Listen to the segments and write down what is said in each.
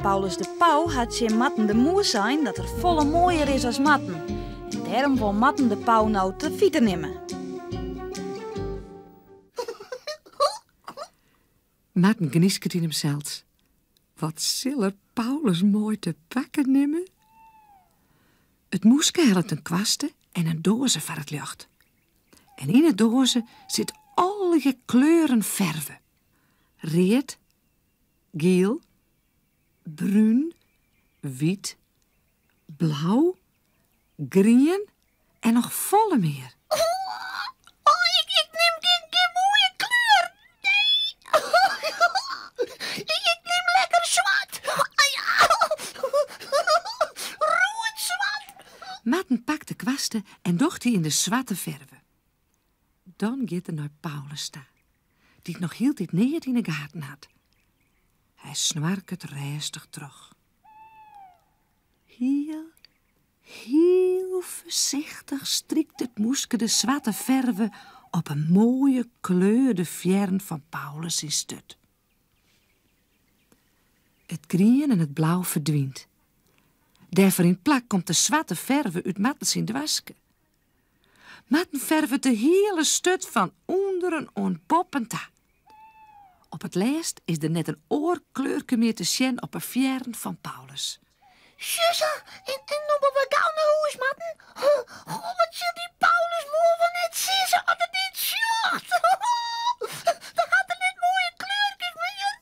Paulus de Pauw hat tsjin Marten de Moes sein dat er folle moaier is as Marten. En dêrom wol Marten de Pauw no te fiter nimme. Marten gnysket yn himsels. Wat sil er Paulus moai te pakken nimme? It moeske hellet in kwaste en in doaze foar it ljocht. En yn 'e doaze sit allegear kleuren ferve. Read, giel, brún, wyt, blau, grien en noch folle mear. Oh, ik, ik nim gjin, gjin moaie kleur. Nee. ik nim lekker swart. Rood swart. Marten pakt de kwaste en docht dy yn de swarte ferve. Dan giet er nei Paulus ta, dy't noch hieltyd neat yn 'e gaten hat. Hy snoarket rêstich troch. Hiel, hiel foarsichtich strykt it moeske de swarte ferve op 'e moaie kleurde fearren fan Paulus syn sturt. It grien en it blau ferdwynt. Dêrfoar yn 't plak komt de swarte ferve út Marten syn doaske. Marten fervet de hiele sturt fan ûnderen oant boppen ta. Op it lêst is der net in oar kleurke mear te sjen op 'e fearren fan Paulus. Sjochsa, en, en no moatte we gau nei hûs, Marten. Oh, wat sil dy Paulus moarn wol net sizze as er dit sjocht? Dan hat er net moaie kleurkes mear.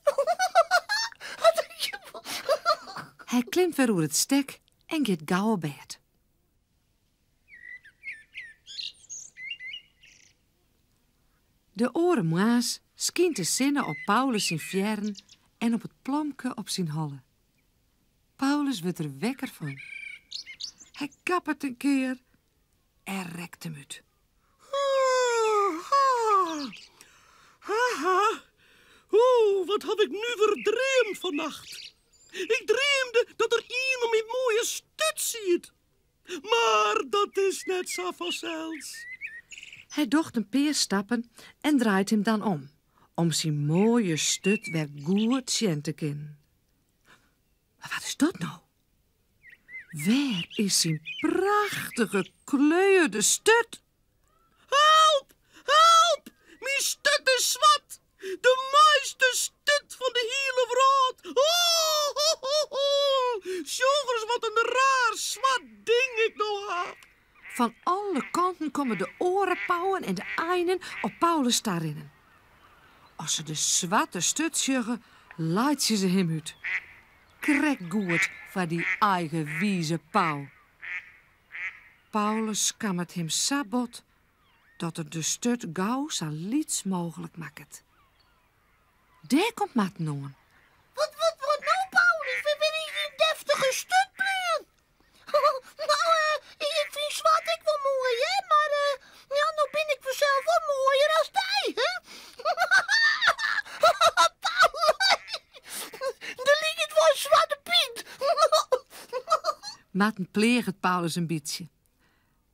Hy klimt wer oer it stek en giet gau op bêd. De oare moarns skynt de sinne op Paulus syn fearren en op it plomke op syn holle. Paulus wurdt der wekker fan. Hy gappet in kear en rekt him út. Haha, o, wat haw ik nuver dreamd fannacht. Ik dreamde dat der ien om myn moaie sturt siet. Mar dat is net sa fansels. Hy docht in pear stappen en draait him dan om, om syn moaie sturt wer goed sjen te kinnen. Mar wat is dat no? Wêr is syn prachtige kleurde sturt? Help! Help! Myn sturt is swart! De moaiste sturt fan de hiele wrâld! Ho, ho, ho, ho! Sjoch ris wat in raar swart ding ik no ha! Fan alle kanten komme de oare pauwen en de einen op Paulus tarinnen. As se de swarte sturt sjogge, laitsje se him út. Krekt goed foar dy eigenwize pau. Paulus skammet him sa bot dat er de sturt gau sa lyts mooglik makket. Dêr komt Marten oan. Wat, wat, wat no, Paulus? Wêr bin is dyn deftige sturt bleaun? No, eh, ik fyn swart ek wol moai, hè, mar eh, ja, no bin ik fansels wol moaier as dy, hè? Paulus, der liket wol in Swarte Pyt. Marten pleaget Paulus in bytsje.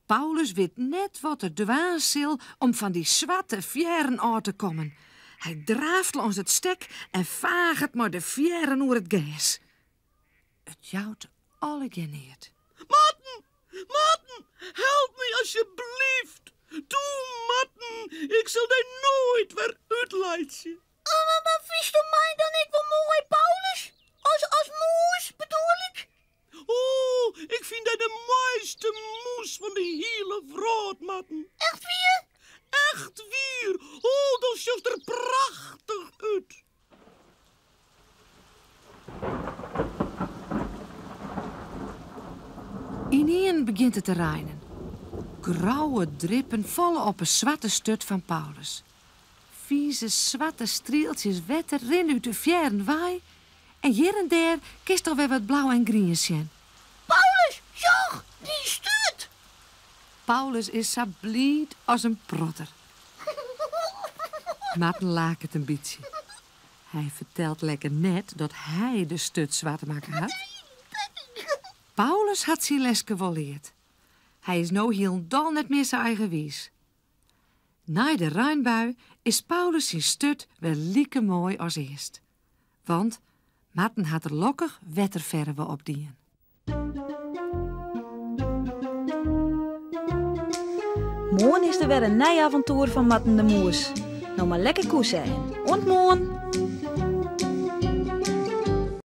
Paulus wit net wat er dwaan sil om fan dy swarte fearren ôf te kommen. Hy draaft lâns it stek en faget mei de fearren oer it gers. It jout allegear neat. Marten! Marten! Help my asjebleaft! Toe, Marten, ik sil dy noait wer útlaitsje. Oh, mar, mar fynsto my dan ek wol moai, Paulus? As, as moes, bedoel ik? O, ik fyn dy de moaiste moes fan de hiele wrâld, Marten. Echt wier? Echt wier. O, do sjochst der prachtich út. Ynienen begjint it te reinen. Grauwe drippen falle op 'e swarte sturt fan Paulus. Fize swarte strieltsjes wetter rinne út de fearren wei en hjir en dêr kinst alwer wat blau en grien sjen. Paulus, sjoch, dyn sturt! Paulus is sa bliid as in protter. Marten laket in bytsje. Hy fertelt lekker net dat hy de sturt swart makke hat. Paulus hat syn leske wol leard. Hy is no hielendal net mear sa eigenwiis. Nei de reinbui is Paulus syn sturt wer like moai as earst. Want Marten hat der lokkich wetterferve op dien. Moarn is der wer in nij aventoer fan Marten de Moes. No mar lekker koese en oant moarn!